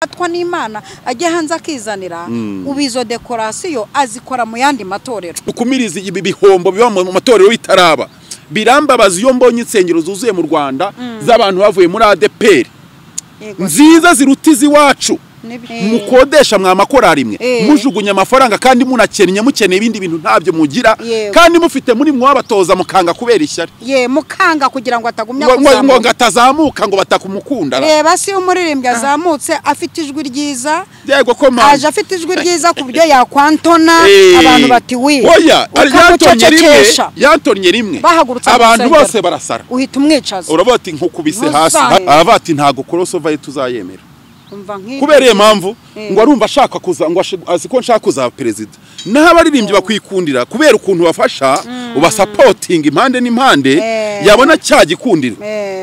afatwa n'Imana ajye hanze akizanira ubizo decoration azikora mu yandi matorero. Ukumiriza ibi bihombo biba mu matorero bitaraba. Birambabaza iyo mbonye insengero zuzuye mu Rwanda z'abantu bavuye muri ADPR nziza ziruta iwacu mukodesha mwa makorari imwe mujugunya amafaranga kandi munakennye mukeneye ibindi bintu ntabyo mugira kandi mufite muri mwabatoza mukanga kubera ishyari ye mukanga kugira ngo atagumya kuzamuka ngo atazamuka ngo batakumukunda. Reba si umuririmbyi azamutse afite ijwi ryiza yego ko man aje afite ijwi ryiza kubyo yakwantona abantu bati wi oya yantonye rimwe abantu bose barasara uhita umwicaza uravuga ati nkukubise hasi aravuga ati ntago crossover ye tuzayemera. Kubera iyo mpamvu ngo arumva ashaka kuza ngo azi ko nshaka kuzaba president naho abaririmbyi bakwikundira kubera ukuntu bafasha ubasupporting impande n'impande yabona cyagikundira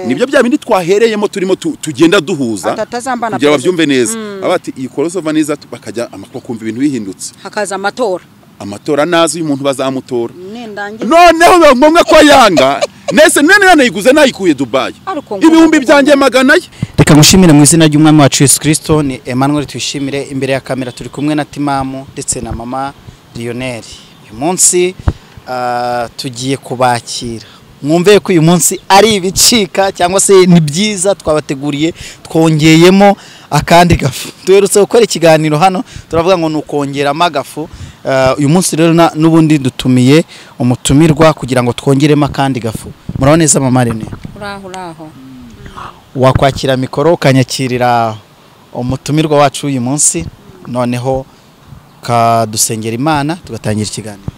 nibyo bya bindi twahereyemo turimo tugenda duhuza kugira babyumve neza. Abati iyi crossover neza bakajya bakumva ibintu bihindutse hakaza amatora amatora nazi uyu muntu bazamutora noneho biba ngombwa ko yanga nese nene yanayiguze nayikuye Dubai ibihumbi byanjye magana ye. Reka ngushimire mu izina ry'Umwami wacu Yesu Kristo. Ni Emmanuel Tuyishimire, imbere ya kamera turi kumwe na Timamu ndetse na mama Lionel. Uyu munsi tugiye kubakira mwumve ko uyu munsi ari ibicika cyangwa se ni byiza twabateguriye, twongeyemo akandi gafu. Duherutse gukora ikiganiro hano turavuga ngo nukongeramo agafu. Uyu munsi rero n'ubundi dutumiye umutumirwa kugira ngo twongeremo akandi gafu. Muraho neza mama Lionel? Uraho uraho. Wakwakira mikoro ukanyakirira umutumirwa wacu uyu munsi, noneho kadusengera Imana tugatangira ikiganiro.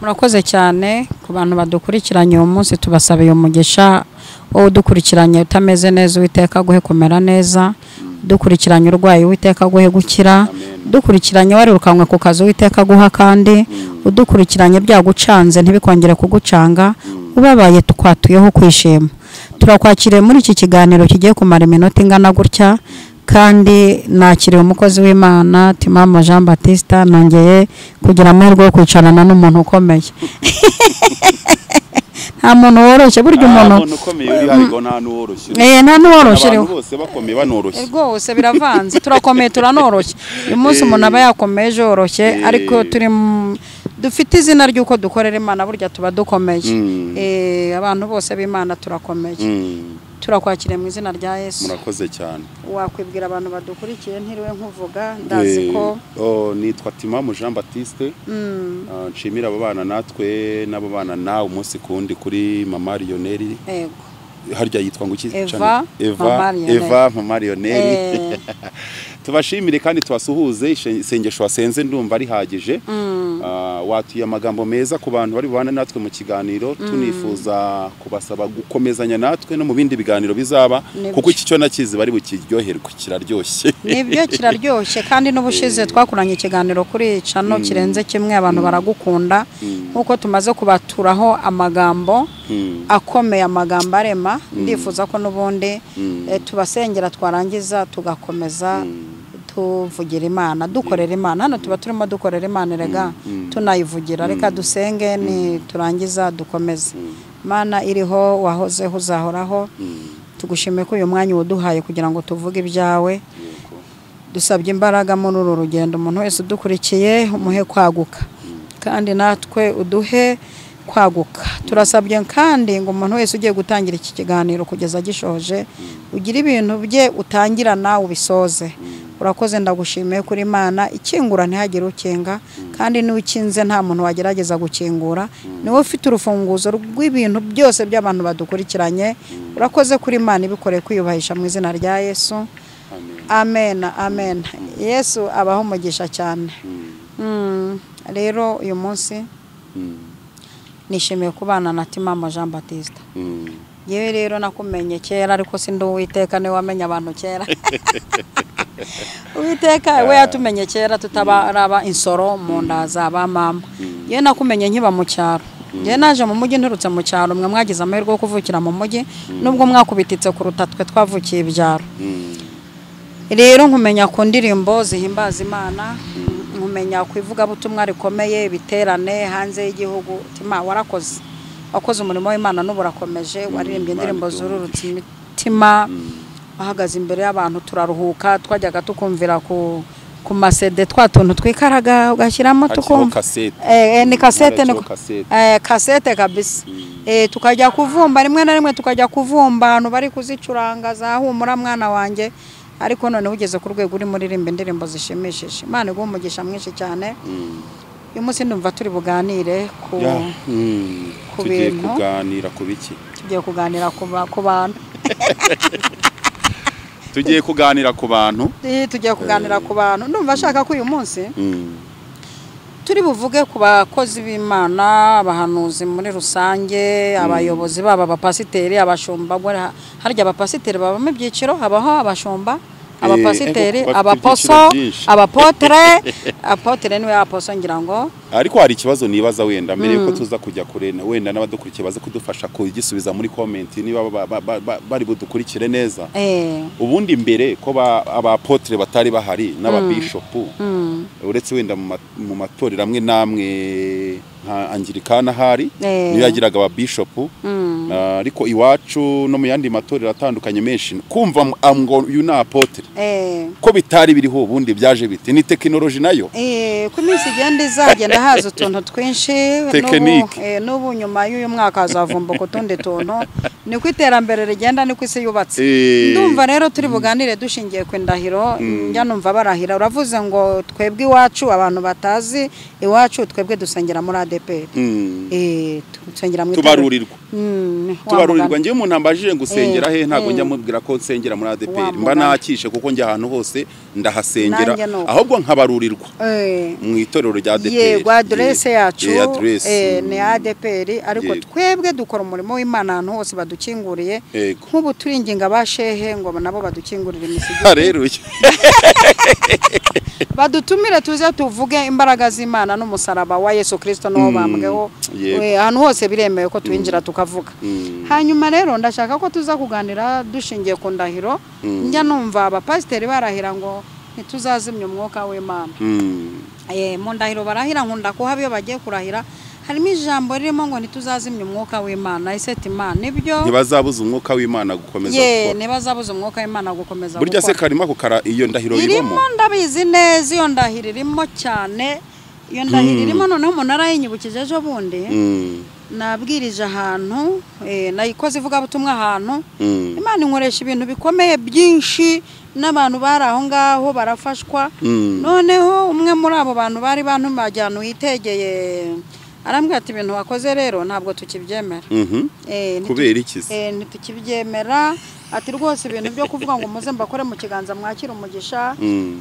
Murakoze cyane ku bantu badukurikiranye uyu munsi, tubasabiye umugisha. Wowe udukurikiranye utameze neza Uwiteka aguhe kumera neza, dukurikiranye urwaye Uwiteka aguhe gukira, dukurikiranye warirukanywe ku kazi Uwiteka aguha kandi udukurikiranye byagucanze ntibikongere kugucanga, ubabaye tukwatuyeho kwishima. Turakwakiriye muri iki kiganiro kigiye kumara iminota ingana gutya, kandi nakiriye umukozi w'Imana Timamu Jean Baptiste. Nongeye kugira amahirwe yo kwicarana n'umuntu ukomeye. Nta muntu woroshye burya umuntu ukomeye uri harigo nta n'uworoshye. Nta n'uworoshye abantu bose bakomeye banoroshye rwose biravanze, turakomeye turanoroshye. Uyu munsi umuntu aba yakomeye ejo yoroshye, ariko turi dufite izina ry'uko dukorera Imana burya tuba dukomeye. Abantu bose b'Imana turakomeye. Turakwakiriye mu izina rya Yesu. Murakoze cyane. Wakwibwira abantu badukurikiye ntiriwe nkuvuga ndazi ko nitwa Timamu Jean Baptiste. Nshimira abo bana natwe nabo bana nawe umunsi kundi kuri mama Lionel. Yego. Harya yitwa ngo iki? Eva mama Lionel. Tubashimire kandi tubasuhuze, isengesho wasenze ndumva rihagije. Watuye amagambo meza ku bantu bari bubane natwe mu kiganiro, tunifuza kubasaba gukomezanya natwe no mu bindi biganiro bizaba, kuko iki cyo nakizi bari bukiryoherwe kiraryoshye. Nibyo kiraryoshye, kandi n'ubushize twakuranye ikiganiro kuri channel kirenze kimwe abantu baragukunda nkuko tumaze kubaturaho amagambo akomeye, amagambo arema. Ndifuza ko n'ubundi tubasengera twarangiza tugakomeza tuvugira Imana, dukorera Imana. Hano tuba turimo dukorera Imana erega tunayivugira. Reka dusenge ni turangiza dukomeze. Imana iriho, wahozeho, uzahoraho. Tugushimiye ko uyu mwanya waduhaye kugira ngo tuvuge ibyawe. Dusabye imbaraga muri uru rugendo, umuntu wese udukurikiye umuhe kwaguka, kandi natwe uduhe kwaguka. Turasabye kandi ngo umuntu wese ugiye gutangira iki kiganiro kugeza gishoje ugire ibintu bye utangira nawe ubisoze. Urakoze, ndagushimiye kuri Imana ikingura ntihagire ukinga, kandi n'ukinze nta muntu wagerageza gukingura. Niwe ufite urufunguzo rw'ibintu byose by'abantu badukurikiranye. Urakoze kuri Imana ibikoreye kwiyubahisha mu izina rya Yesu. Amen, amen. Yesu abaho umugisha cyane. Rero uyu munsi nishimiye kubana na Timamu Jean Baptiste. Yewe rero nakumenye kera, ariko sindi Uwiteka niwe wamenye abantu kera. Uwiteka we yatumenye kera tutabaraba insoro mu nda za ba mama. Yewe nakumenye nkiba mu cyaro. Yewe naje mu mujyi nturutse mu cyaro, mwe mwagize amahirwe yo kuvukira mu mujyi nubwo mwakubititse kuruta twe twavukiye ibyaro. Rero nkumenya ku ndirimbo zihimbaza Imana, nkumenya ku ivugabutumwa rikomeye biterane hanze y'igihugu. Tima warakoze, wakoze umurimo w'Imana n'uburakomeje, waririmbye indirimbo zururutse imitima. Ahagaze imbere y'abantu turaruhuka, twajyaga tukumvira ku masede twa tuntu twikaraga ugashyiramo tukumva. Ni kasete, ni kasete kabisa. Tukajya kuvumba rimwe na rimwe, tukajya kuvumba abantu bari kuzicuranga za humura mwana wanjye. Ariko noneho ugeze ku rwego uri muririmba indirimbo zishimishije. Imana iguhe umugisha mwinshi cyane. Uyu munsi ndumva turi buganire ku tugiye kuganira ku biki? Tugiye kuganira ku bantu. Tugiye kuganira ku bantu. Tugiye kuganira ku bantu. Ndumva ashaka ko uyu munsi turi buvuge ku bakozi b'Imana, abahanuzi muri rusange, abayobozi baba abapasiteri, abashumba. Harya abapasiteri babamo ibyiciro, habaho abashumba, abapasiteri, abaposo, abapotre. Apotre niwe aposo ngira ngo. Ariko hari ikibazo nibaza wenda mbere yuko tuza kujya kure, wenda n'abadukurikiye baze kudufasha kugisubiza muri comment niba bari budukurikire neza. Ubundi mbere ko abapotre batari bahari n'ababishop, uretse wenda mu matorero amwe namwe nka Anglikana hari niyo yagiraga ababishop, ariko iwacu no mu yandi matorero atandukanye menshi kumva ngo uyu ni apotre ko bitari biriho, ubundi byaje bite? Ni tekinoloji nayo. Ku minsi igenda izagenda haza utuntu twinshi, n'ubu nyuma y'uyu mwaka hazavumbuka utundi tuntu. Niko iterambere rigenda, niko isi yubatse. Ndumva rero turi buganire dushingiye ku ndahiro. Njya numva barahira, uravuze ngo twebwe iwacu, abantu batazi iwacu twebwe dusengera muri ADEPR. Dusengera mu tubarurirwa. Tubarurirwa. Ngiye umuntu ambajije ngo usengera he, ntago njya mubwira ko nsengera muri ADEPR, mba nakishe kuko njya ahantu hose ndahasengera, ahubwo nkabarurirwa mu itorero rya ADEPR. Yego, adresse yacu ni ADEPR, ariko twebwe dukora umurimo w'Imana ahantu hose badukinguriye. Nk'ubu turinginga bashehe ngo nabo badukingurire imisigiti. Haleluya. Badutumire tuze tuvuge imbaraga z'Imana n'umusaraba wa Yesu Kristo n'uwo bambweho. Ahantu hose biremewe ko twinjira tukavuga. Hanyuma rero ndashaka ko tuza kuganira dushingiye ku ndahiro. Njya numva abapasiteri barahira ngo ntituzazimya umwuka w'Imana. Mu ndahiro barahira, nkunda kuhaba iyo bagiye kurahira harimo ijambo ririmo ngo ntituzazimya umwuka w'Imana. Ese Imana nibyo, ntibazabuza umwuka w'Imana gukomeza gukora. Ntibazabuza umwuka w'Imana gukomeza gukora. Burya se karima kukara iyo ndahiro irimo? Ndabizi neza iyo ndahiro irimo cyane. Iyo ndahiro irimo. Noneho umuntu arayinyibukije ejo bundi, nabwirije ahantu, nayikoze ivugabutumwa ahantu, Imana inkoresha ibintu bikomeye byinshi n'abantu bari aho ngaho barafashwa. Noneho umwe muri abo bantu bari bantumajyana uyitegeye arambwira ati ibintu wakoze rero ntabwo tukibyemera. Kubera iki se? Ntitukibyemera. Ati rwose ibintu byo kuvuga ngo muze mbakore mu kiganza mwakira umugisha,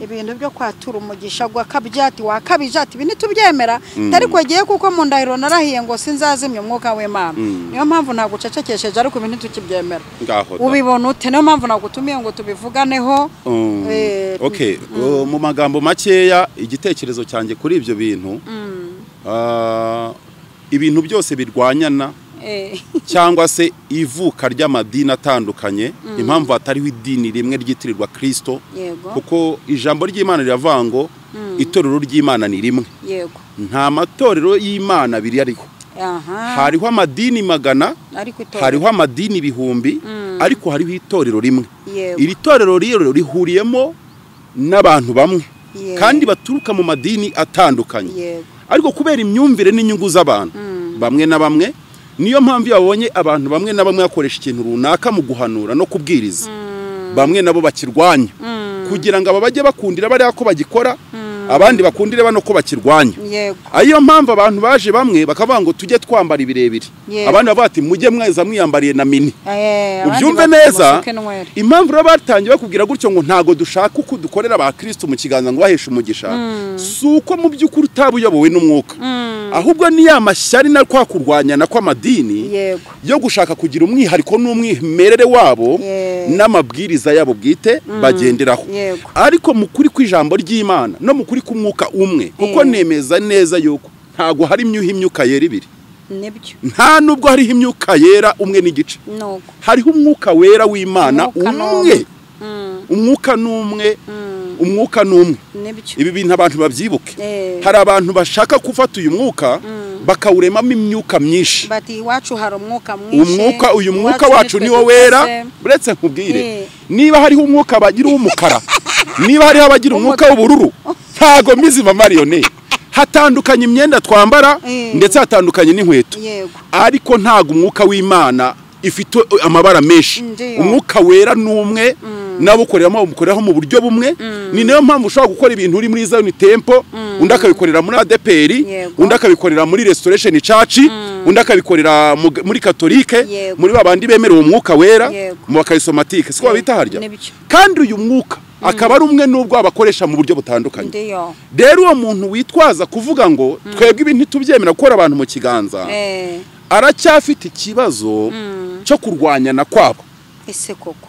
ibintu byo kwatura umugisha gwa kabyati wakabije, ati ibi ntitubyemera. Ariko giye kuko mu ndahiro narahiye ngo sinzazimya umwuka w'Imana, niyo mpamvu nagucecekesheje, ariko ibi ntitukibyemera. Ubibona ute? Niyo mpamvu nagutumiye ngo tubivuganeho. Okay, mu magambo makeya igitekerezo cyanjye kuri ibyo bintu, ibintu byose birwanyana cyangwa se ivuka ry'amadini atandukanye, impamvu hatariho idini rimwe ryitirirwa Kristo, kuko ijambo ry'Imana riravuga ngo itorero ry'Imana ni rimwe. Nta matorero y'Imana abiri ariho. Hariho amadini 100, hariho amadini 1000, ariko hariho itorero rimwe. Iri torero rero rihuriyemo n'abantu bamwe kandi baturuka mu madini atandukanye, ariko kubera imyumvire n'inyungu z'abantu bamwe na bamwe, niyo mpamvu yabonye abantu bamwe na bamwe bakoresha ikintu runaka mu guhanura no kubwiriza, bamwe nabo bakirwanya kugira ngo ababajye bakundira bari ko bagikora, abandi bakundire bano ko bakirwanya. Ayo mpamvu abantu baje bamwe bakavuga ngo tujye twambara ibirebire, abandi bavuga ati mujye mweza mwiyambariye na mini. Ubyumve neza impamvu rero batangiye bakubwira gutyo ngo ntago dushaka uko dukorera ba Kristo mu kiganza ngo baheshe umugisha, si uko mu by'ukuri utabuyobowe n'umwuka, ahubwo ni ya mashyari na kwa kurwanyana kw'amadini yo gushaka kugira umwihariko n'umwimerere wabo n'amabwiriza yabo bwite bagenderaho. Ariko mu kuri kw'ijambo ry'Imana no mu kuri k'umwuka umwe, kuko nemeza neza yuko ntago hari imyuka yera ibiri, nta nubwo hariho imyuka yera umwe n'igice, hariho umwuka wera w'Imana umwe, umwuka n'umwe, umwuka n'umwe. Ibi bintu abantu babyibuke. Hari abantu bashaka gufata uyu mwuka Bakawuremamo imyuka myinshi. Bati iwacu hari umwuka mwinshi. Umwuka uyu mwuka wacu niwo wera. Uretse nkubwire, niba hariho umwuka bagira uw'umukara, niba hariho abagira umwuka w'ubururu, ntago mbizi mama Lionel. Hatandukanye imyenda twambara ndetse hatandukanye n'inkweto. Ariko ntago umwuka w'Imana ifite amabara menshi. Umwuka wera n'umwe nabukoreramo umukoreraho mu buryo bumwe. Ni nayo mpamvu ushobora gukora ibintu uri muri Zion Temple, undi akabikorera muri ADPR, undi akabikorera muri Restoration Church, undi akabikorera muri Catholique, muri babandi bemerewe umwuka wera mu bakayisomatike, siko babita harya. Kandi uyu mwuka akaba ari umwe nubwo abakoresha mu buryo butandukanye. Rero uwo muntu witwaza kuvuga ngo twebwe ibintu tubyemera gukora abantu mu kiganza, aracyafite ikibazo cyo kurwanya na kwabo. Ese koko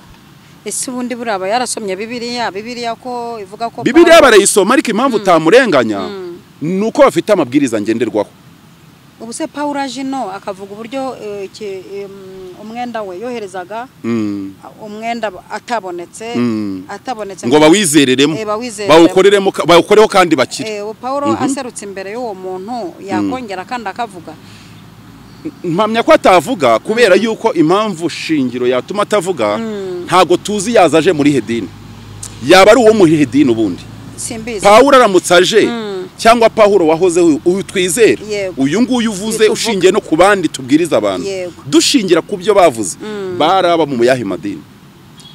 ese ubundi buraba yarasomye Bibiliya? Bibiliya ko ivuga ko Bibiliya barayisoma, ariko impamvu utamurenganya nuko bafite amabwiriza ngenderwaho. Ubu se Paul Ajino akavuga uburyo umwenda we yoherezaga umwenda atabonetse ngo bawizereremo, bawukoreremo, bawukoreho kandi bakire. Paul aserutse imbere y'uwo muntu yakongera kandi akavuga. Mpamya ko atavuga kubera yuko impamvu shingiro yatuma atavuga ntago tuzi yazaje muri hedini. Yaba ari uwo muri hedini ubundi. Simbizi. Paul aramutse aje cyangwa Paulo wahoze uyu twizera, uyu nguyu uvuze ushingiye no ku bandi tubwiriza abantu, dushingira ku byo bavuze, baraba mu yahe madini.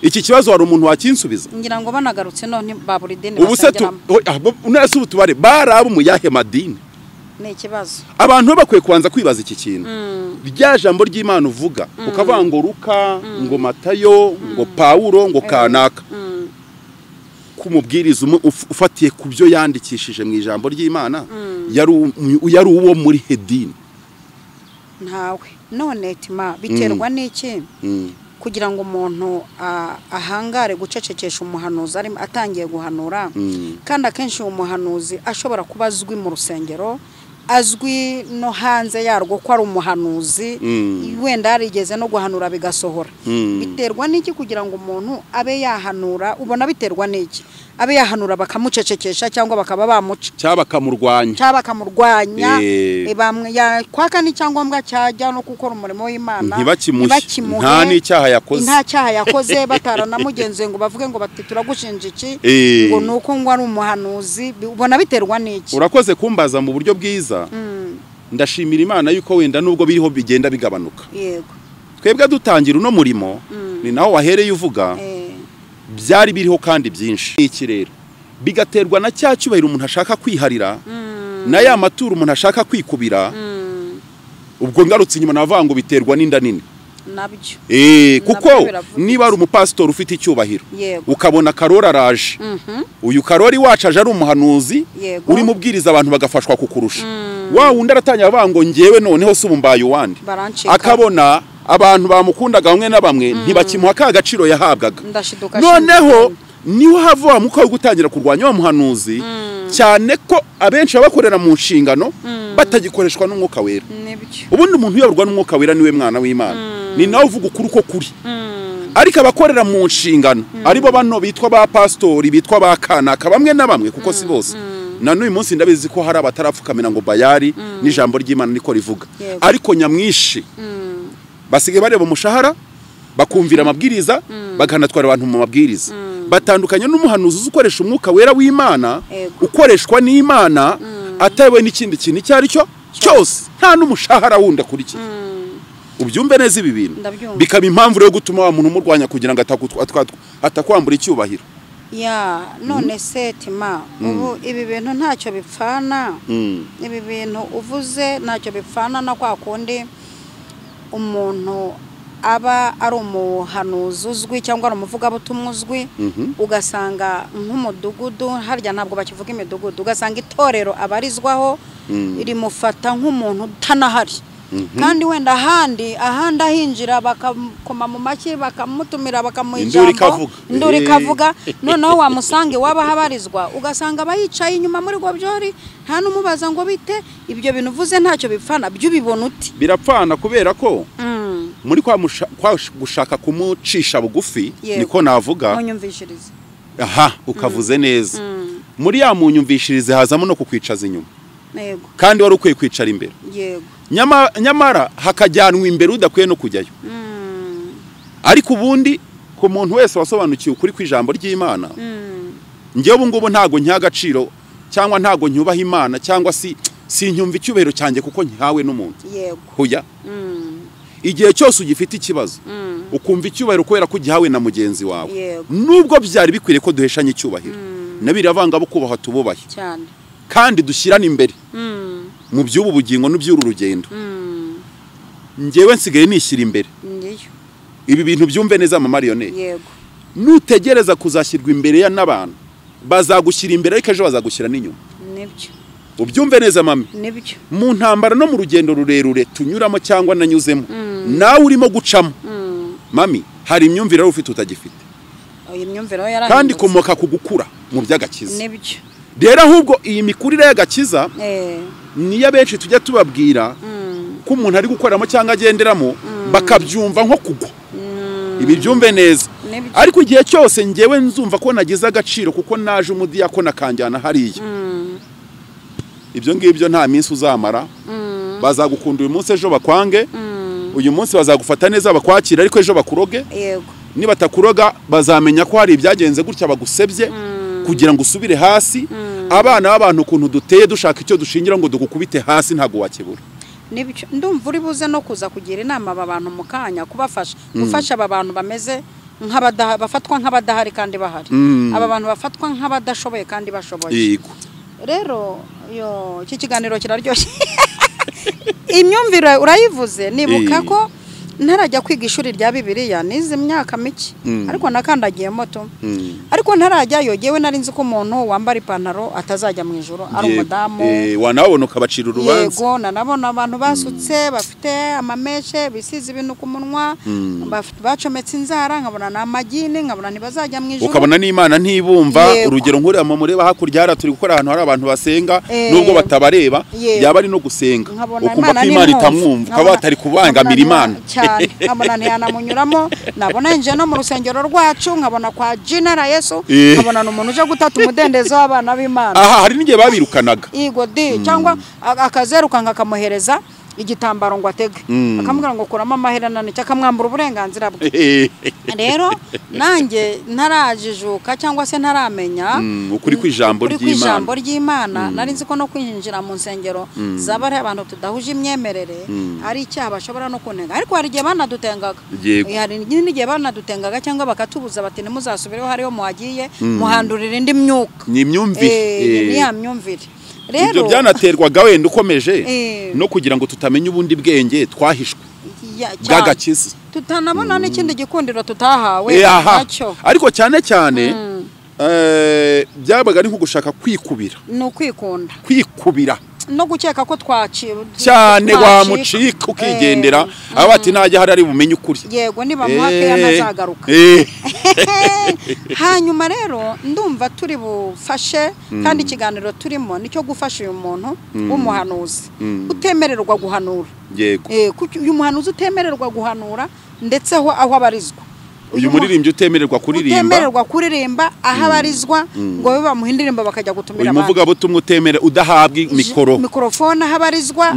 Iki kibazo hari umuntu wakinsubiza? Ngira ngo banagarutse none baburi dini basengeramo. Ubu se utubare baraba mu yahe madini? Ni ikibazo. Abantu bakwiye kubanza kwibaza iki kintu. Rya jambo ry'Imana uvuga ukavuga ngo Luka, ngo Matayo, ngo Paulo, ngo kanaka, kumubwiriza ufatiye ku byo yandikishije mu ijambo ry'Imana, yari uwo muri hedini. Ntawe. None Tima biterwa n'iki kugira ngo umuntu ahangare gucecekesha umuhanuzi ari atangiye guhanura? Kandi akenshi umuhanuzi ashobora kuba azwi mu rusengero, azwi no hanze yarwo ko ari umuhanuzi, wenda yarigeze no guhanura bigasohora. Biterwa n'iki kugira ngo umuntu abe yahanura? Ubona biterwa n'iki abe yahanura bakamucecekesha cyangwa bakaba bamuca cyangwa bakamurwanya? Kwaka n'icyangombwa cyajya no gukora umurimo w'Imana ntibakimuhe, nta n'icyaha yakoze, nta cyaha yakoze, bataranamugenzuye ngo bavuge ngo bati turagushinja iki, ngo nuko ngo ari umuhanuzi. Ubona biterwa n'iki? Urakoze kumbaza mu buryo bwiza. Ndashimira Imana yuko wenda nubwo biriho bigenda bigabanuka. Yego. Twebwe dutangira uno murimo ni naho wahereye uvuga byari biriho kandi byinshi. Iki rero bigaterwa na cya cyubahiro umuntu ashaka kwiharira, na ya maturo umuntu ashaka kwikubira. Ubwo ngarutse inyuma navuga ngo biterwa n'inda nini nabyo. Kuko niba ari umupasitori ufite icyubahiro ukabona Karori araje, uyu Karori wacu aje ari umuhanuzi uri mubwiriza abantu bagafashwa kukurusha, wa wundi aratangira avuga ngo ngewe noneho si ubumbaye uwandi, akabona abantu bamukundaga bamwe na bamwe ntibakimuha ka gaciro yahabwaga. Noneho niho hava muko gutangira kurwanya wa muhanuzi, cyane ko abenshi bakorera mu nshingano batagikoreshwa n'umwuka wera. Ubundi umuntu uyoborwa n'umwuka wera niwe mwana w'Imana, ni nawe uvuga ukuri uko kuri. Ariko abakorera mu nshingano aribo bano bitwa ba pastori, bitwa ba kanaka bamwe na bamwe, kuko si bose. Na n'uyu munsi ndabizi ko hari abatarapfukamira ngo bayari n'ijambo ry'Imana niko rivuga, ariko nyamwinshi basigaye bareba umushahara, bakumvira amabwiriza, bakanatwara abantu mu mabwiriza. Batandukanye n'umuhanuzi ukoresha umwuka wera w'Imana, ukoreshwa n'Imana, atawe n'ikindi kintu icyo ari cyo cyose, nta n'umushahara wundi akurikiye. Ubyumve neza ibi bintu bikaba impamvu rero gutuma wa muntu umurwanya kugira ngo atakwambura icyubahiro. Ya none se Tima, ubu ibi bintu ntacyo bipfana. Ibi bintu uvuze ntacyo bipfana na kwa kundi umuntu aba ari umuhanuzi uzwi cyangwa ari umuvugabutumwa uzwi, ugasanga nk'umudugudu, harya ntabwo bakivuga imidugudu, ugasanga itorero abarizwaho rimufata nk'umuntu utanahari. Kandi wenda ahandi ahinjira bakakoma mu mashyi, bakamutumira, bakamuha ijambo, induru ikavuga. Noneho wamusange waba habarizwa ugasanga abayicaye inyuma muri gobyori, nta numubaza ngo bite. Ibyo bintu uvuze ntacyo bipfana, byo ubibona uti? Birapfana kubera ko muri kwa gushaka kumucisha bugufi, niko navuga. Munyumvishirize. Aha ukavuze neza. Muri ya munyumvishirize hazamo no kukwicaza inyuma. Yego. Kandi wari ukwiye kwicara imbere. Yego. Nyamara hakajyanwa imbere udakwiye no kujyayo. Ariko ubundi ku muntu wese wasobanukiwe ukuri kw'ijambo ry'Imana, njyewe ubu ngubu ntago nyiha agaciro cyangwa ntago nyubaha Imana cyangwa si sinyumva icyubahiro cyanjye kuko nyihawe n'umuntu. Yego. Hoya. Igihe cyose ugifite ikibazo ukumva icyubahiro kubera ko ugihawe na mugenzi wawe, nubwo byari bikwiriye ko duheshanye icyubahiro, nabiri avanga bo kubaha tububahe cyane kandi dushyirane imbere mu by'ubu bugingo n'iby'uru rugendo. Njyewe nsigaye nishyira imbere. Ibi bintu byumve neza mama Lionel. Yego. Nutegereza kuzashyirwa imbere ya n'abantu, bazagushyira imbere ariko ejo bazagushyira n'inyuma. Nibyo. Ubyumve neza mami. Nibyo. Mu ntambara no mu rugendo rurerure tunyuramo cyangwa nanyuzemo, nawe urimo gucamo. Mami, hari imyumvire ufite utagifite. Oya, imyumvire yarahindutse. Kandi komoka ku gukura mu by'agakiza. Nibyo. Rero ahubwo iyi mikurire y'agakiza niyo abenshi tujya tubabwira ko umuntu ari gukoreramo cyangwa agenderamo bakabyumva nko kugwa. Ibi byumve neza. Ariko igihe cyose njyewe nzumva ko nagize agaciro kuko naje umudiyakona akanjyana hariya, ibyo ngibyo nta minsi uzamara. Bazagukunda uyu munsi ejo bakwange, uyu munsi bazagufata neza bakwakira ariko ejo bakuroge. Yego. Nibatakuroga bazamenya ko hari ibyagenze gutya bagusebye kugira ngo usubire hasi. Abana b'abantu ukuntu duteye dushaka icyo dushingira ngo dugukubite hasi ntago wakebura. Nibyo. Ndumva uri buze no kuza kugira inama aba bantu mu kanya kubafasha, gufasha aba bantu bameze nk'abadaha, bafatwa nk'abadahari kandi bahari. Aba bantu bafatwa nk'abadashoboye kandi bashoboye. Yego. Rero yo iki kiganiro kiraryoshye. Imyumvire urayivuze, nibuka ko ntarajya kwiga ishuri rya Bibiliya nize imyaka mike, ariko nakandagiye moto. Ariko ntarajyayo jewe nari nzi ko umuntu wambara ipantaro atazajya mu ijoro ari umudamu. Wanabona ukabacira urubanza. Yego, nanabona abantu basutse bafite amameshe bisize ibintu ku munwa, bacometse inzara, nkabona n'amagini, nkabona ntibazajya mu ijoro. Ukabona n'Imana ntibumva. Urugero nkuriya mureba hakurya hara turi gukora ahantu hari abantu basenga nubwo batabareba, yaba ari no gusenga ukumva ko Imana itamwumva, ukaba batari kubangamira Imana. Nkabona ntiyanamunyuramo, nabona nje no mu rusengero rwacu nkabona kwa Jina Yesu, nkabona n'umuntu uje gutata umudendezo w'abana b'Imana. Aha hari n'igihe babirukanaga. Yego di, cyangwa akazeruka nkakamuhereza igitambaro ngo atege, akamubwira ngo kuramo amaherena n'icyo, akamwambura uburenganzira bwe. Rero nanjye ntarajijuka cyangwa se ntaramenya ukuri kw'ijambo ry'Imana, nari nzi ko no kwinjira mu nsengero zaba ari abantu tudahuje imyemerere ari icyaha bashobora no kunenga. Ariko hari igihe banadutengaga, hari n'igihe banadutengaga cyangwa bakatubuza bati ntimuzasubireho hariyo muhagiye muhandurira indi myuka. Ni imyumvire. Ni ya myumvire. Ibyo byanaterwaga wenda ukomeje no kugira ngo tutamenya ubundi bwenge twahishwe bw'agakiza, tutanabona n'ikindi gikundiro tutahawe nacyo. Ariko cyane cyane byabaga ari nko gushaka kwikubira, ni ukwikunda, kwikubira no gukeka ko twacira cyane wamucika ukigendera, aba ati najya hari ari bumenye ukuri. Yego, niba muhake yanazagaruka. Hanyuma rero ndumva turi bufashe, kandi ikiganiro turimo nicyo gufasha uyu muntu w'umuhanuzi utemererwa guhanura. Yego. Uyu muhanuzi utemererwa guhanura ndetse aho abarizwa. Uyu muririmbyi utemererwa kuririmba, utemererwa kuririmba aho abarizwa ngo babe bamuha indirimbo bakajya gutumira abandi. Uyu muvugabutumwa utemere udahabwa mikoro, mikrofone aho abarizwa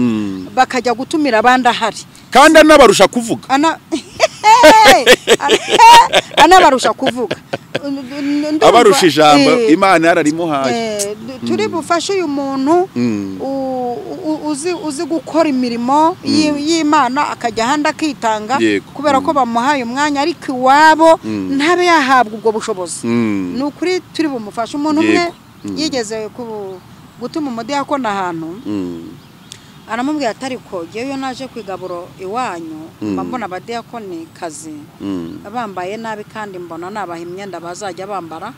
bakajya gutumira abandi ahari, kandi anabarusha kuvuga. Anabarusha kuvuga, abarusha ijambo Imana yararimuhaye. Turi bufashe uyu muntu uzi gukora imirimo y'Imana akajya ahandi akitanga kubera ko bamuhaye umwanya, ariko iwabo ntabe yahabwa ubwo bushobozi. Ni ukuri turi bumufashe. Umuntu umwe yigeze gutuma umudiyakoni ahantu, aramubwira ati ariko ngewe naje kwigaburo iwanyu mba mbona abadiyakoni kazi bambaye nabi kandi mbona nabaha imyenda bazajya bambara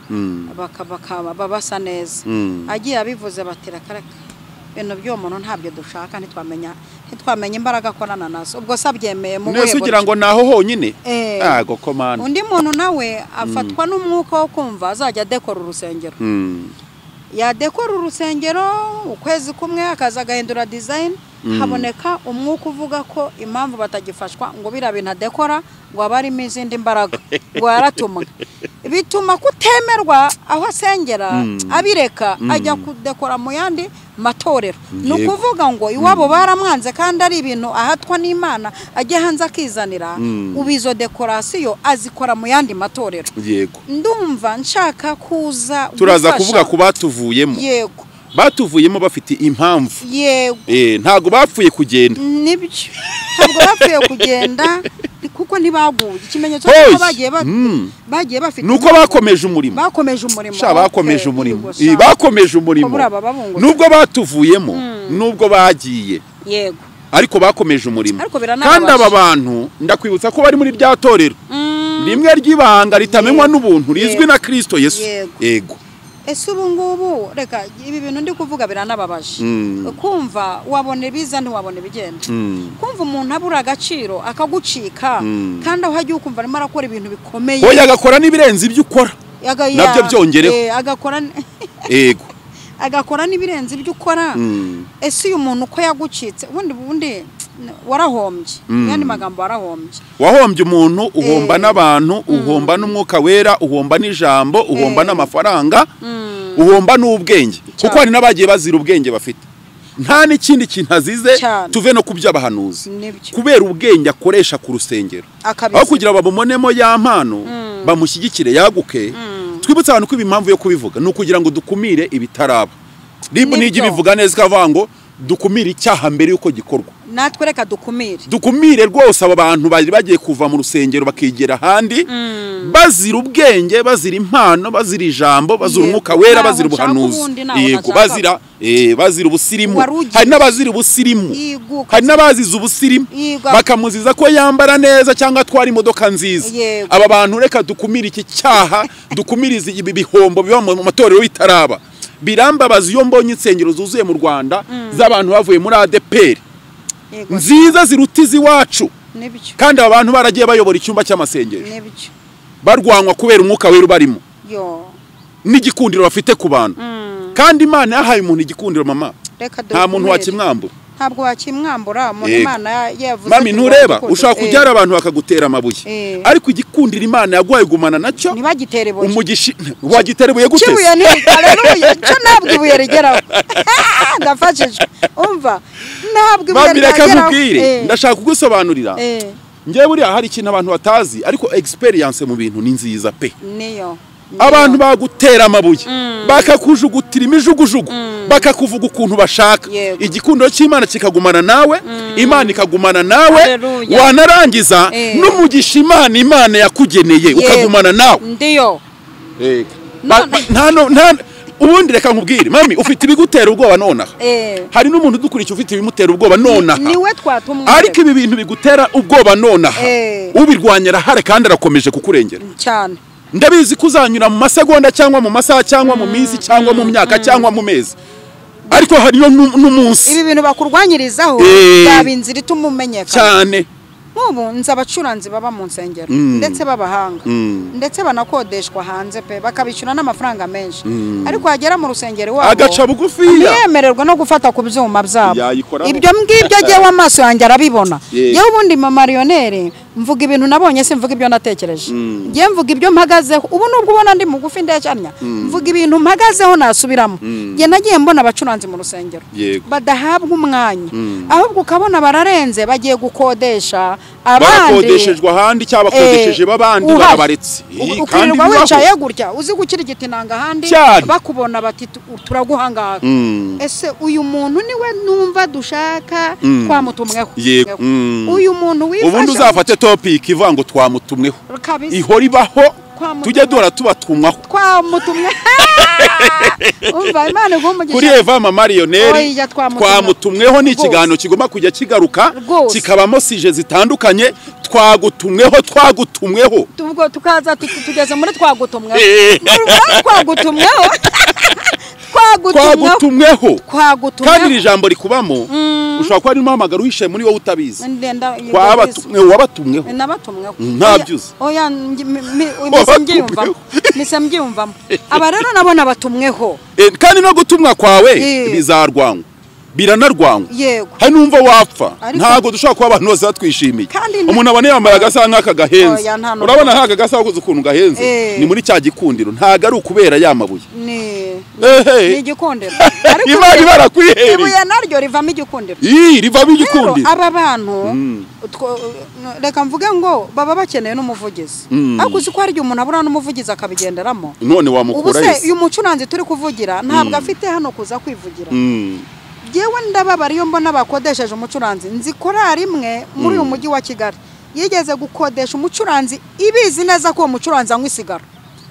bakaba basa neza. Agiye abivuze batira karaka ibintu by'uwo muntu ntabyo dushaka, ntitwamenya imbaraga akorana nazo. Ubwo se abyemeye mu buhe kugira ngo naho honyine. Yego komanda. Undi muntu nawe afatwa n'umwuka wo kumva azajya adekora urusengero. Yadekora urusengero ukwezi kumwe akaza agahindura design, Haboneka umwuka uvuga ko impamvu batagifashwa ngo biriya bintu adekora ngo aba arimo izindi mbaraga ngo yaratumwe, bituma kutemerwa aho asengera abireka ajya kudekora mu yandi matorero. Ni ukuvuga ngo iwabo baramwanze kandi ari ibintu ahatwa n'Imana ajya hanze akizanira, ubu izo dekorasiyo azikora mu yandi matorero. Yego. Ndumva nshaka kuza turaza kuvuga ku batuvuyemo. Yego. Batuvuyemo bafite impamvu. Yego. Ntago bapfuye kugenda. Nibyo. Ntabwo bapfuye kugenda kuko ntibaguye. Ikimenyetso cyo bagiye bagiye bafite nuko bakomeje umurimo. Bakomeje umurimo. Sha bakomeje umurimo. Bakomeje umurimo. Nubwo batuvuyemo, nubwo bagiye. Yego. Ariko bakomeje umurimo. Kandi aba bantu ndakwibutsa ko bari muri rya torero. Rimwe ry'ibanga ritamenywa n'ubuntu rizwi na Kristo Yesu. Yego. Ese ubu ngubu reka ibi bintu ndi kuvuga biranababaje. Kumva wabone biza ntiwabone bigenda. Kumva umuntu abura agaciro akagucika kandi aho agiye ukumva arimo arakora ibintu bikomeye. Oya agakora n'ibirenze ibyo ukora. Nabyo byongereho. Agakora yego. Agakora n'ibirenze ibyo ukora. Ese uyu muntu uko yagucitse ubundi warahombye. Yandi magambo warahombye. Wahombye umuntu, uhomba n'abantu, uhomba n'umwuka wera, uhomba n'ijambo, uhomba n'amafaranga, uhomba n'ubwenge. Kuko hari n'abagiye bazira ubwenge bafite. Nta n'ikindi kintu azize tuve no kubyabahanuzi. Kubera ubwenge akoresha ku rusengero. Aho kugira babumonemo ya mpano bamushyigikire yaguke. Twibutse abantu ko impamvu yo kubivuga ni ukugira ngo dukumire ibitaraba. Ribu nigi bivuga neza kavuga ngo dukumire icyaha mbere yuko gikorwa. Natwe reka dukumire. Dukumire rwose aba bantu bari bagiye kuva mu rusengero bakigera ahandi bazira ubwenge, bazira impano, bazira ijambo, bazira umwuka wera, bazira ubuhanuzi. Yego, bazira bazira ubusirimu. Hari n'abazira ubusirimu. Hari n'abaziza ubusirimu bakamuziza ko yambara neza cyangwa atwara imodoka nziza. Aba bantu reka dukumire iki cyaha, dukumirize ibi bihombo biba mu matorero bitaraba. Birambabaza iyo mbonye insengero zuzuye mu Rwanda z'abantu bavuye muri ADPR nziza ziruta iwacu, kandi abantu baragiye bayobora icyumba cy'amasengero barwanwa kubera umwuka wera barimo n'igikundiro bafite ku bantu. Kandi Imana yahaye umuntu igikundiro mama, nta muntu wakimwambura. Ntabwo wakimwambura umuntu Imana yavuze. Mami ntureba ushaka kubyara abantu bakagutera amabuye, ariko igikundiro Imana yaguhaye gumana nacyo. Ntibagitere ibuye. Umugishi wagitere ibuye gute? Kibuye ni haleluya, cyo ntabwo ibuye rigeraho. Ndafashije. Umva ntabwo ibuye rigeraho. Ndashaka kugusobanurira. Ngewe buriya hari ikintu abantu batazi ariko experience mu bintu ni nziza pe. Niyo. Abantu bagutera amabuye bakakujugutira imijugujugu bakakuvuga ukuntu bashaka, igikundiro cy'Imana kikagumana nawe, Imana ikagumana nawe, wanarangiza n'umugisha Imana yakugeneye ukagumana nawe. Ndiyo. Nta ubundi reka nkubwire mami, ufite ibigutera ubwoba nonaha. Hari n'umuntu udukurikiye ufite ibimutera ubwoba nonaha. Niwe twatumwe. Ariko ibi bintu bigutera ubwoba nonaha ubirwanya arahari kandi arakomeje kukurengera cyane. Ndabizi kuzanyura mu masegonda cyangwa mu masaha cyangwa mu minsi cyangwa mu myaka cyangwa mu mezi, ariko hariyo n'umunsi ibi bintu bakurwanyirizaho yaba inzira ituma umenyekana cyane. Nk'ubu nzi abacuranzi baba mu nsengero ndetse b'abahanga ndetse banakodeshwa hanze pe, bakabishyura n'amafaranga menshi, ariko wagera mu rusengero wabo agaca bugufiya, ntiyemererwa no gufata ku byuma byabo. Ibyo ngibyo agiyeho amaso yanjye arabibona. Yewe ubundi mama Lionel mvuga ibintu nabonye, simvuga ibyo natekereje. Ngiye mvuga ibyo mpagazeho. Ubu nubwo ubona ndi mugufi ndecanya, mvuga ibintu mpagazeho nasubiramo. Ngiye nagiye mbona abacuranzi mu rusengero badahabwa umwanya, ahubwo ukabona bararenze bagiye gukodesha abandi, bakodeshejwe ahandi cyangwa bakodesheje babandi barabaretse. Kandi wicaye gutya uzi gukira igitinanga ahandi bakubona bati turaguhangaha. Ese uyu muntu niwe numva dushaka twamutumweho? Uyu muntu wifasha ubundi uzafate topic ivuga ngo twamutumweho, ihora ibaho, tujye duhora tubatumwaho. Twamutumwe. Umva Imana iguhe kuri Eva mama Lionel twamutumweho ni ikiganiro kigomba kujya kigaruka kikabamo sije zitandukanye. Twagutumweho, twagutumweho, ubwo tukaza tugeze muri twagutumweho. Twagutumweho, twagutumweho. Kandi iri jambo rikubamo ushobora kuba arimo hamagara uhishe muri wowe utabizi. Wabatumweho, nabatumweho ntabyuze. Oya mise mbyiyumvamo. Aba rero nabona batumweho. Kandi no gutumwa kwawe bizarwangwa. Biranarwangwa. Yego. Hari numva wapfa. Ntago dushobora kuba abantu bose batwishimiye. Umuntu abone yambaye agasa nk'aka gahenze. Urabona nk'aka gasa ukoze ukuntu gahenze. Ni muri cya gikundiro. Ntago ari ukubera yamabuye. Ni igikundiro. Ariko Imana ibarakwihereye. Ibuye naryo rivamo igikundiro. Rivamo igikundiro. Aba bantu reka mvuge ngo baba bakeneye n'umuvugizi. Ariko uzi ko hari umuntu abura n'umuvugizi akabigenderamo. None wamukura yese. Ubuse uyu mucuranzi turi kuvugira ntabwo afite hano kuza kwivugira. Jewe ndababara iyo mbona bakodesheje umucuranzi. Nzi korari imwe muri uyu mujyi wa Kigali yigeze gukodesha umucuranzi ibizi neza ko uwo mucuranzi anywa isigara.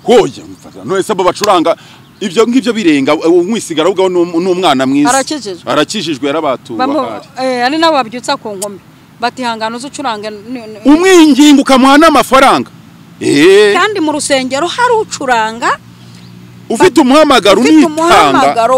Hoya mfata. None se abo bacuranga ibyo ngibyo birenga umwisigara ubwo n'umwana mwiza. Arakijijwe yarabatuwe. Ari nabo babyutsa ku nkome. Batihangana uzucurange umwingingo ukamuha n'amafaranga. Kandi mu rusengero hari ucuranga ufite umuhamagaro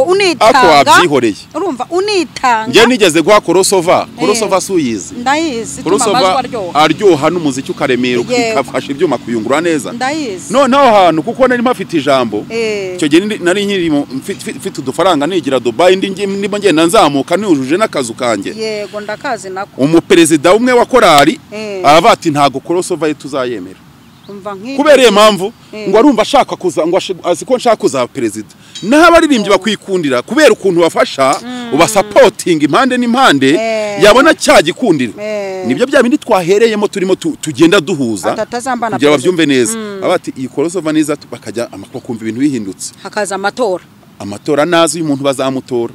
unitanga. Ako wabyihoreye. Urumva unitanga. Nge nigeze guha Korosova. Korosova suyizi. Ndayizi. Korosova aryoha n'umuziki ukaremera ukafasha ibyuma kuyungura neza. Ndayizi. None aho hantu kuko nari mpafite ijambo. Icyo gihe nari nkiri mfite udufaranga nigira Dubai ndi ndimo ngenda nzamuka nujuje n'akazu kanjye. Yego ndakazi nako. Umuperezida umwe wa korari aravuga ati ntago Korosova tuzayemera. Kubera iyo mpamvu ngo arumva ashaka kuza ngo azi ko nshaka kuzaba perezida. Naho abaririmbyi bakwikundira kubera ukuntu bafasha ubasapotinga impande n'impande yabona cya gikundiro. Nibyo bya bindi twahereyemo turimo tugenda duhuza kugira babyumve neza. Abati iyi Korosova neza bakajya bakumva ibintu bihindutse. Hakaza amatora. Amatora nazi uyu muntu bazamutora.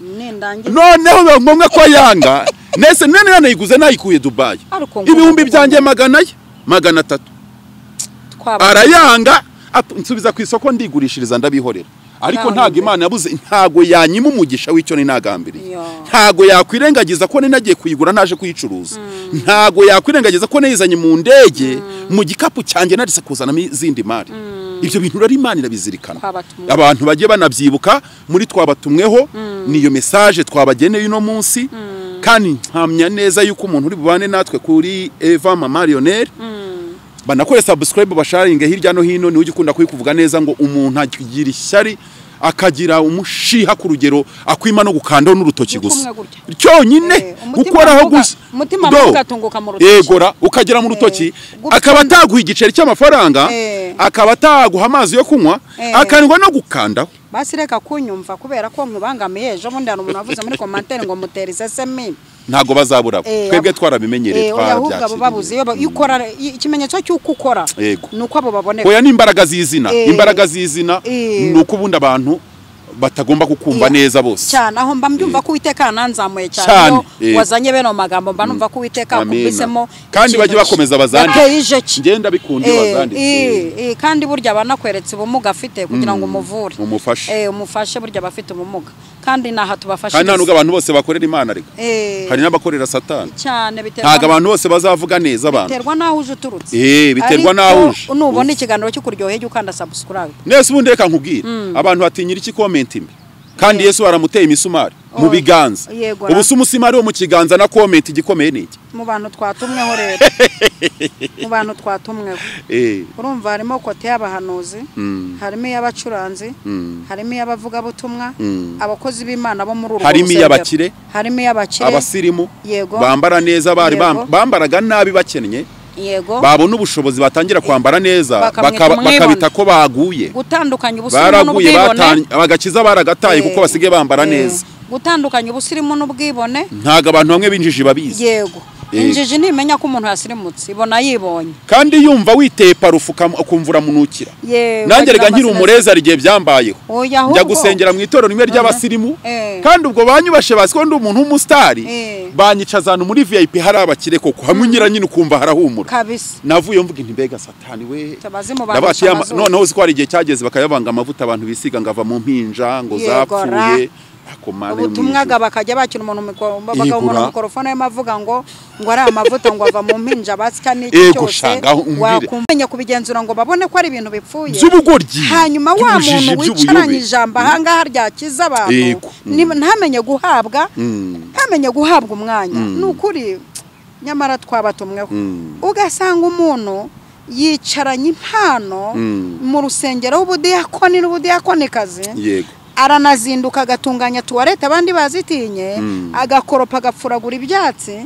Noneho biba ngombwa ko yanga. Nese nene yanayiguze nayikuye Dubai. Ibihumbi byanjye 400. Arayanga nsubiza ku isoko ndigurishiriza ndabihorera. Ariko ntago Imana yabuze ntago yanyima umugisha w'icyo ni nagambiriye. Ntago yakwirengagiza ko nagiye kuyigura naje kuyicuruza. Ntago yakwirengagiza ko nayizanye mu ndege mu gikapu cyanjye narise kuzana izindi mari. Ibyo bintu rero Imana irabizirikana. Abantu bagiye banabyibuka muri twabatumweho niyo message twabageneye uno munsi. Kandi nkamya neza yuko umuntu uri bubane natwe kuri Eva Mama Lionel banakore subscribe basharinge hirya no hino. Ni ujye ukunda kuyikuvuga neza ngo umuntu agira ishyari akagira umushiha ku rugero akwima no gukandaho n'urutoki gusa cyonyine gukoraho gusa umutima ugatunguka mu rutoki. Yegora ukagera mu rutoki akaba ataguha igiceri cy'amafaranga akaba ataguha amazi yo kunywa akandwa no gukandaho. Basi reka kunyumva kubera ko nkubangamiye ejo bundi hari umuntu avuze muri commentaire ngo mutera isesemi. Ntago bazabura twebwe twarabimenyereye twarabyakiriye. Babuze iyo ukora ikimenyetso cy'uko ukora nuko abo baboneka. Oya ni imbaraga z'izina. Imbaraga z'izina nuko ubundi abantu batagomba kukumva neza bose. Cyane aho mba mbyumva ko Uwiteka nanzamuye cyane wazanye bene magambo mba numva ko Uwiteka akubisemo kandi bajye bakomeza bazandike. Ngenda bikunde bazanditse. Kandi burya banakweretse ubumuga afite kugira ngo umuvure. Umufashe. Umufashe burya bafite ubumuga. Kandi naha tubafashe. Kandi ntabwo abantu bose bakorera Imana reka. Hari n'abakorera Satani. Cyane biterwa. Ntabwo abantu bose bazavuga neza abantu. Biterwa naho uje uturutse. Biterwa naho uje. Nubona ikiganiro cyo kuryoheye ukanda subscribe. Nese ubundi reka nkubwire. Abantu batinyira iki comment mbi. Kandi Yesu aramuteye imisumari mu biganza. Ubu se umusimari wo mu kiganza na comment igikomeye niki? Mu bantu twatumweho rero. Mu bantu twatumweho. Urumva harimo kote y'abahanuzi, harimo y'abacuranzi, harimo y'abavuga butumwa, abakozi b'Imana bo muri uru harimo y'abakire, harimo y'abakire, abasirimu, bambara neza bari bambaraga nabi bakennye. Yego. Babona ubushobozi batangira kwambara neza bakabita ko baguye. Gutandukanya ubusirimu n'ubwibone. Bagakiza baragataye kuko basigaye bambara neza. Gutandukanya ubusirimu n'ubwibone. Ntago abantu bamwe binjiji babizi. Yego. Injiji ntimenya ko umuntu yasirimutse ibona yibonye. Kandi yumva witeye parufu ukumvura munukira. Nanjye rega nkiri umureza rigiye byambayeho. Njya gusengera mu itorero rimwe ry'abasirimu kandi ubwo banyubashe bazi ko ndi umuntu w'umustari banyicazana muri VIP hari abakire koko hamwe nyira nyine ukumva harahumura. Kabisa. Navuye mvuga inti mbega satani we. Noneho uzi ko hari igihe cyageze bakayabanga amavuta abantu bisiga ngava mu mpinja ngo zapfuye. Ubutumwa bakajya bakina umuntu bakawumura mikrofone y'amavuga ngo ari amavuta ngo ava mu mpinja basika n'iki cyose wakumenya kubigenzura ngo babone ko ari ibintu bipfuye by'ubugoryi. Hanyuma wa muntu wicaranye ijambo ahangaha ryakiza abantu ntamenye guhabwa ntamenye guhabwa umwanya. Nukuri nyamara twabatumweho ugasanga umuntu yicaranye impano mu rusengero w'ubudiyakoni n'ubudiyakonikazi. Yego. Aranazinduka agatunganya tuwarete abandi bazitinye, agakoropa agapfuragura ibyatsi,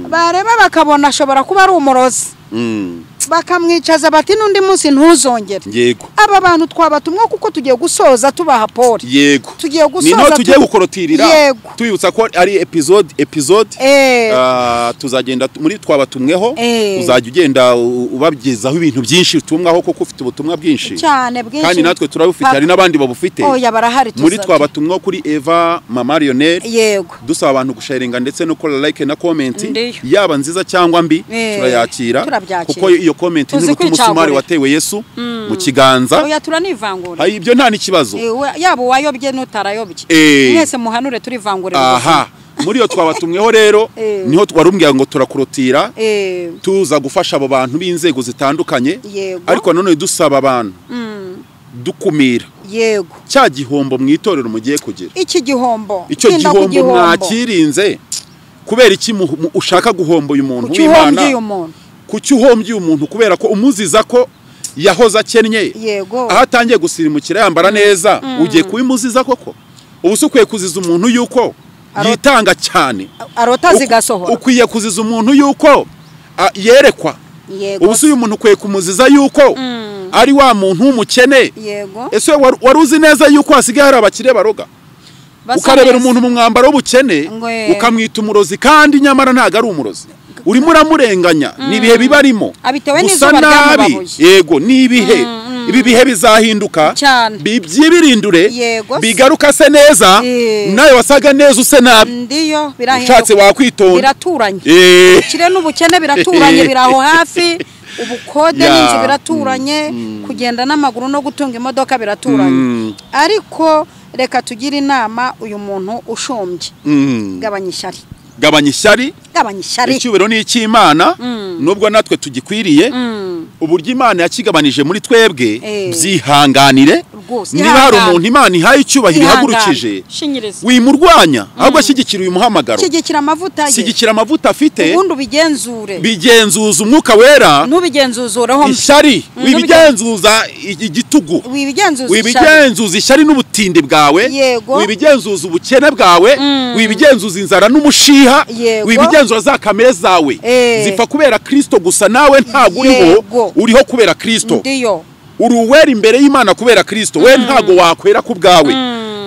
bareba bakabona ashobora kuba ari umurozi. Bakamwicaza bati n'undi munsi ntuzongere. Yego. Aba bantu twabatumwa kuko tugiye gusoza tubaha pole. Yego. Tugiye gusoza. Ni tugiye gukorotirira. Tuyibutsa ko ari episode tuzagenda muri twabatumweho, uzajya ugenda ubabyezaho ibintu byinshi utumwaho kuko ufite ubutumwa bwinshi. Cyane bwinshi. Kandi natwe turabufite, hari n'abandi babufite. Oya barahari tuzaje. Muri twabatumweho kuri Eva Mama Lionel. Yego. Dusaba abantu gusharinga ndetse no gukora like na comment, yaba nziza cyangwa mbi, turayakira. Kuko iyo comment ni umusumari watewe Yesu mu kiganza. Oya turanivangura. Hayi ibyo nta nikibazo. Yaba wayobye n'utarayobye. Mwese muhanure turivangure. Aha. Muri yo twabatumweho rero niho twarumbwiye ngo turakurotira tuza gufasha abo bantu b'inzego zitandukanye, ariko none dusaba abantu dukumira. Yego. Cya gihombo mu itorero mugiye kugira. Iki gihombo. Icyo gihombo mwakirinze kubera iki ushaka guhomba uyu muntu w'Imana? Kuki uhombye umuntu kubera ko umuziza ko yahoze akennye? Yego. Aho atangiye gusirimukira yambara neza, ugiye kubimuziza koko? Ubu se ukwiye kuziza umuntu yuko yitanga cyane, arota zigasohora. Ukwiye kuziza umuntu yuko yerekwa. Yego. Ubu se uyu muntu ukwiye kumuziza yuko ari wa muntu w'umukene. Yego. Ese wari uzi neza yuko hasigaye hari abakire baroga? Ukarebera umuntu mu mwambaro w'ubukene ukamwita umurozi kandi nyamara ntago ari umurozi. Urimo uramurenganya, ni ibihe bibarimo. Gusa nabi, yego, ni ibihe. Ibi bihe bizahinduka, byibirindure, bigaruka se neza, nawe wasaga neza use nabi. Ndiyo, birahinduka. Ushatse wakwitonda. Biraturanye. Ubukire n'ubukene biraturanye, biraho hafi. Ubukode n'inzu biraturanye, kugenda n'amaguru no gutunga imodoka biraturanye. Ariko reka tugire inama uyu muntu ushombye. Gabanya ishyari. Gabanya ishyari. Gabanya ishyari. Icyubahiro ni icy'Imana, nubwo natwe tugikwiriye. Uburyo Imana yakigabanije muri twebwe, byihanganire. Niba hari umuntu Imana ihaye icyubahiro ihagurukije, wimurwanya, ahubwo ashyigikira uyu muhamagaro. Shyigikira amavuta ye. Shyigikira amavuta afite. Ubundi ubigenzure. Bigenzuza umwuka wera. Nubigenzuzureho ishyari, wibigenzuza igitugu. Wibigenzuza ishyari n'ubutindi bwawe. Wibigenzuza ubukene bwawe, wibigenzuza inzara n'umushiha, wibigenzuza za kamere zawe. Zipfa kubera Kristo gusa, nawe ntago uriho, uriho kubera Kristo. Uri uwera imbere y'Imana kubera Kristo, we ntago wakwera ku bwawe.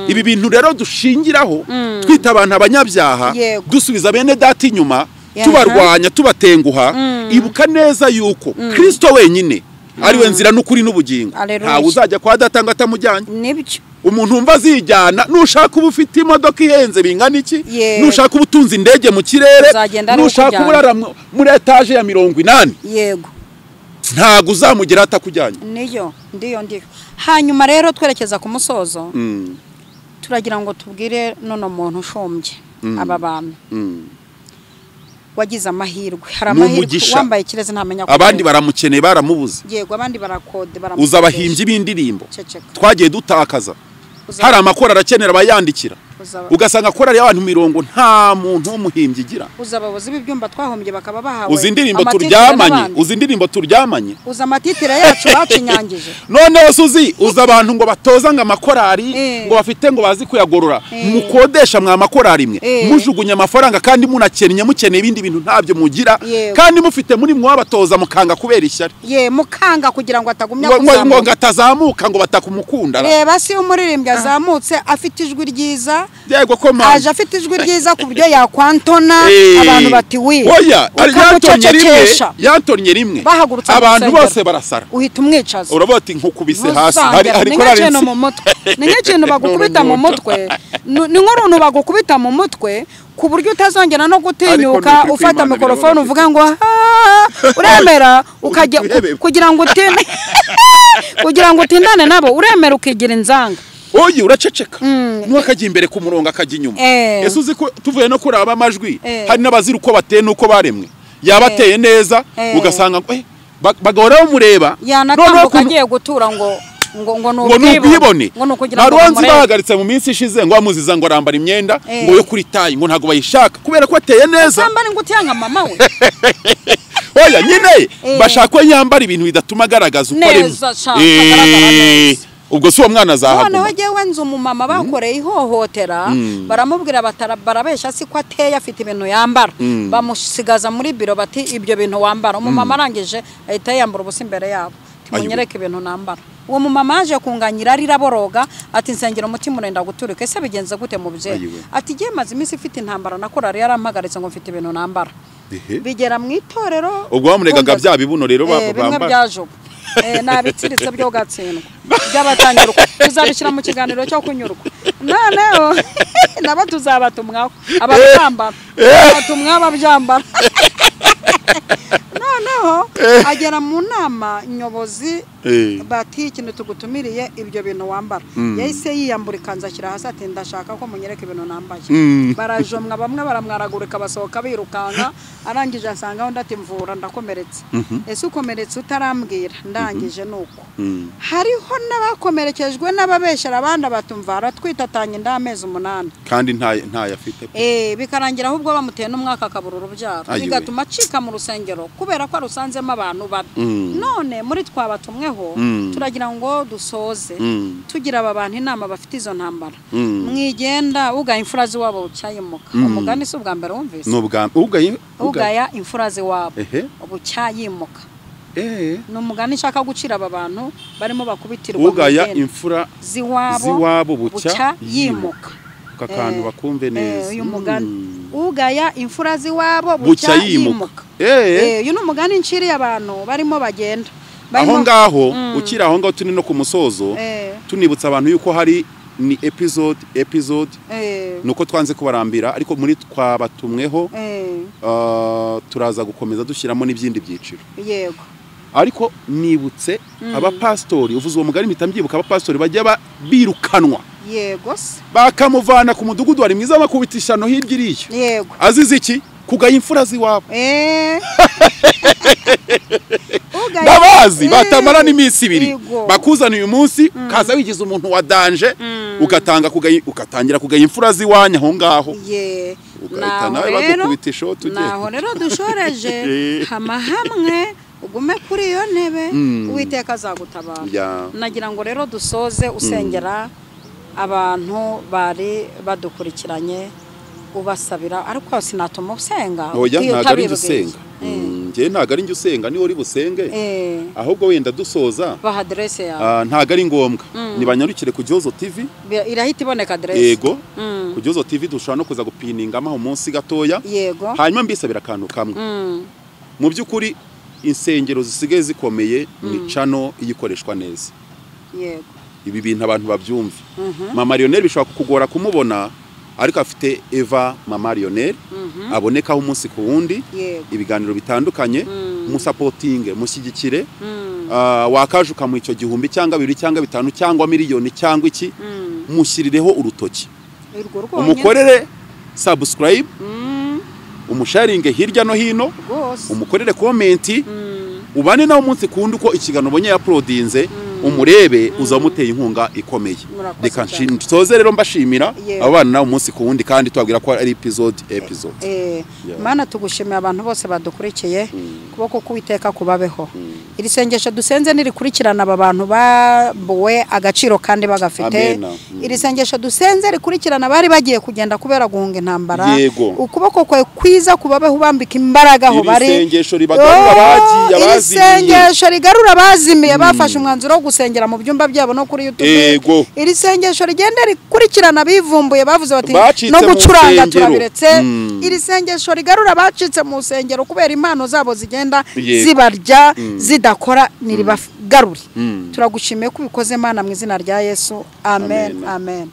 Ibi bintu rero dushingiraho twita abantu abanyabyaha, dusubiza bene data inyuma, tubarwanya, tubatenguha. Ibuka neza yuko Kristo wenyine ari we nzira n'ukuri n'ubugingo. Ntawe uzajya kwa data ngo atamujyanye. Nibyo. Umuntu wumva azijyana, nushaka uba ufite imodoka ihenze bingana iki, nushaka uba utunze indege mu kirere, nushaka uba urara muri etaje ya 80. Yego. Ntago uzamugera atakujyanye. Niyo, ndiyo. Hanyuma rero twerekeza ku musozo. Turagira ngo tubwire none muntu ushombye aba bantu. Wagize amahirwe. Hari amahirwe wambaye kireze ntamenya ko abandi baramukeneye baramubuze. Yego, abandi barakode baramubuze. Uzabahimbye ibindirimbo. Twagiye dutakaza. Hari amakora arakenera abayandikira. Ugasanga korari y'abantu mirongo nta muntu w'umuhimbyi igira. Uzababozi b'ibyumba twahombye bakaba bahawe. Uzi indirimbo turyamanye, uzi indirimbo turyamanye. Uza amatitire yacu bacinyangije. None uzi uza abantu ngo batoza ngo amakorari ngo bafite ngo bazi kuyagorora. Mukodesha mwa makorari mwe. Mujugunya amafaranga kandi munakennye mukeneye ibindi bintu ntabyo mugira. Kandi mufite muri mwabatoza mukanga kubera ishyari. Ye mukanga kugira ngo atagumya kuzamuka. Ngo atazamuka ngo batakumukunda. Reba si umuririmbyi azamutse afite ijwi ryiza. Yego ko mama aje afite ijwi ryiza ku buryo yakwantona abantu bati wi. Oya, yantonye rimwe abantu bose barasara, uhita umwicaza uravuga ati nkukubise hasi. Hari korari mu mutwe, ni nk'ikintu bagukubita mu mutwe, ni nk'uruntu bagukubita mu mutwe ku buryo utazongera no gutinyuka ufata mikrofone uvuga ngo uremera ukajya kugira ngo utinde kugira ngo utindane nabo, uremera ukigira inzanga. Oye uraceceka nuko akajya imbere ku murongo akajya inyuma. Ese uzi ko tuvuye no kuraba amajwi hari n'abazira uko bateye nuko baremwe, yabateye neza ugasanga bagahora bamureba yanatambuka agiye gutura ngo ngo ngo n'ubwibone. Hari uwanzi bahagaritse mu minsi ishize ngo amuziza ngo arambara imyenda ngo yo kuri tayi ngo ntago bayishaka kubera ko ateye neza. Ambara ingutiya nka mama we. Oya nyine bashaka ko yambara ibintu bidatuma agaragaza uko ari. Neza cyane agaragara neza. Ubwo si uwo mwana azahaguma. Noneho jyewe nzi umumama bakoreye ihohotera, baramubwira barabeshya si ko ateye afite ibintu yambara, bamusigaza muri biro bati ibyo bintu wambara. Umumama arangije ahita yambura ubusa imbere yabo, timunyereke ibintu nambara. Uwo mumama aje kunganyira arira boroga ati nsengera umutima urenda guturika, ese bigenze gute mubyeyi? Ati giye maze iminsi ifite intambara na korari yarampagaritse ngo mfite ibintu nambara. Bigera mu itorero ubwo bamuregaga bya bibuno rero bimwe byaje ubu nabitsiritse byo gatsindwa by'abatangirwa tuzabishyira mu kiganiro cyo kunyurwa. Noneho nabo tuzabatumwaho ababyambara abatumwa ababyambara. Noneho agera mu nama nyobozi bati ikintu tugutumiriye ibyo bintu wambara. Yahise yiyambura ikanzu ashyira hasi ati ndashaka ko munyereka ibintu nambaye. Barajomwa bamwe baramwaragurika basohoka birukanka, arangije asanga undi ati mvura ndakomeretse. Ese ukomeretse utarambwira? Ndangije nuko. Hariho n'abakomerekejwe n'ababeshera abandi batumva aratwitatanye inda amezi 8 kandi nta yafite. Bikarangira ahubwo bamuteye n'umwaka akabura urubyaro, bigatuma acika mu rusengero kubera ko arusanzemo abantu babi. None muri twabatumweho turagira ngo dusoze tugira aba bantu inama bafite izo ntambara. Mwigenda ugaya imfura z'iwabo bucyayimuka. Umugani si ubwa mbere wumvise? Ugaya imfura z'iwabo bucyayimuka. Ni umugani nshaka gucira aba bantu barimo bakubitirwa. Ugaya imfura z'iwabo bucyayimuka. Akantu bakumve neza uyu mugani, ugaya imfura z'iwabo bucyayimuka. Uyu ni umugani nciriye abantu barimo bagenda aho ngaho. Ukiri aho ngaho tuni no ku musozo tunibutsa abantu yuko hari ni episode nuko twanze kubarambira, ariko muri twabatumweho turaza gukomeza dushyiramo n'ibindi byiciro. Yego. Ariko nibutse abapastori, uvuze uwo mugani mpita mbyibuka, abapastori bajya birukanwa. Yego se. Bakamuvana ku mudugudu wari mwiza bakubita ishano hirya iriya. Yego. Azize iki? Kugaya imfura z'iwabo. Ndabazi batamara n'iminsi 2 bakuzana uyu munsi kaza wigize umuntu wa danger, ugatanga kugaya, ugatangira kugaya imfura z'iwanya aho ngaho. Ugahita nawe bagukubita ishoti ugiye. Naho rero dushoreje hama hamwe ugume kuri iyo ntebe, Uwiteka azagutabara. Nagira ngo rero dusoze usengera abantu bari badukurikiranye ubasabira, ariko sinatuma usenga. Oya ntago ari usenga. Nge ntago ari usenga, ni uri busenge. Ahubwo wenda dusoza baha adresse yawe. Ntago ari ngombwa. Nibanyarukire ku Gihozo TV. Irahita iboneka adresse. Yego. Ku Gihozo TV dushobora no kuza gupiningamo aho munsi gatoya. Yego. Hanyuma mbisabira akantu kamwe. Mu by'ukuri insengero zisigaye zikomeye ni channel iyikoreshwa neza. Yego. Ibi bintu abantu babyumve. Mama Lionel bishobora kukugora kumubona, ariko afite Eva Mama Lionel abonekaho umunsi ku wundi, ibiganiro bitandukanye, musapotinge, mushyigikire. Wakajuka mu icyo 1000 cyangwa 2 cyangwa 5 cyangwa miliyoni cyangwa iki, mushyirireho urutoki, umukorere subscribe, umusharinge hirya no hino, umukorere comment, ubane nawe umunsi ku wundi uko ikiganiro ubonye yaprodinze, umurebe uzamuteye inkunga ikomeye. Reka nsoze rero mbashimira abana nawe umunsi ku wundi, kandi twabwira ko ari episode. Mana tugushimiye abantu bose badukurikiye, kuboko k'Uwiteka kubabeho. Iri sengesho dusenze nirikurikirana aba bantu babuwe agaciro kandi bagafite. Iri sengesho dusenze rikurikirana bari bagiye kugenda kubera guhunga intambara. Ukuboko kwawe kwiza kubabeho, ubambika imbaraga aho bari. Iri sengesho ribagarura abagiye abazimiye. Iri sengesho rigarura abazimiye bafashe umwanzuro wo gusengera mu byumba byabo no kuri YouTube. Iri sengesho rigende rikurikirana bivumbuye bavuze bati no gucuranga turabiretse. Iri sengesho rigarura abacitse mu rusengero kubera impano zabo zigenda zibarya zidakora, niribagarure. Turagushimiye ko ubikoze Mana mu izina rya Yesu. Amen. Amen.